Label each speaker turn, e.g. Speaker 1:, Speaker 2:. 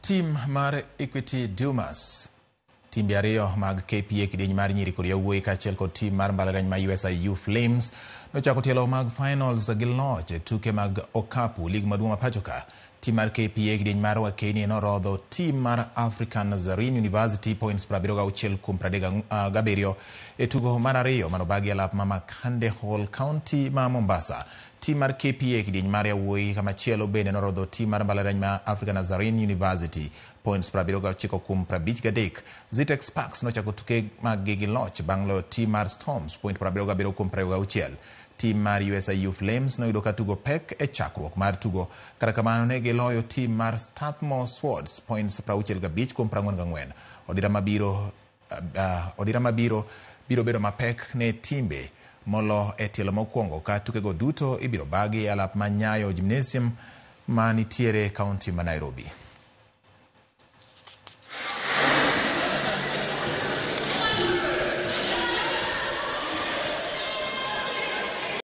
Speaker 1: Tim mar Equity Dumas, timbe ariyo mag KPA kidieny mar nyiri kod yawuoyi kaachiel kod tim mar mbalariany ma USIU Flames nochako tielo mag finals gi loch e tuke mag okapu lig maduong' ma pachoka. Tim mar KPA kidieny mar Wakeni norodho tim mar African Nazarene University points 76 kuom 37 e tugo mar ariyo manobagi e lap ma Makande Hall County ma Mombasa. Tim mar KPA kidieny mar yawuoyi kamachielo bende norodho tim mar mbalariany ma African Nazarene University points 79 kuom 53. Zetech Sparks nochako tuke maggi gi loch bang' loyo tim mar Storms point 77 kuom 26. Tim mar USIU Flames noyudo ka tugo pek e chakruok mar tugo, kata kamano ne giloyo tim mar Strathmore Swords points 65 kuom 44. Odira mabiro odira mabiro biro bedo mapek ne timbe molo e tielo mokwongo ka tukego duto ibiro bagi e alap ma Nyayo Gymnasium ma nitiere kaunti ma Nairobi.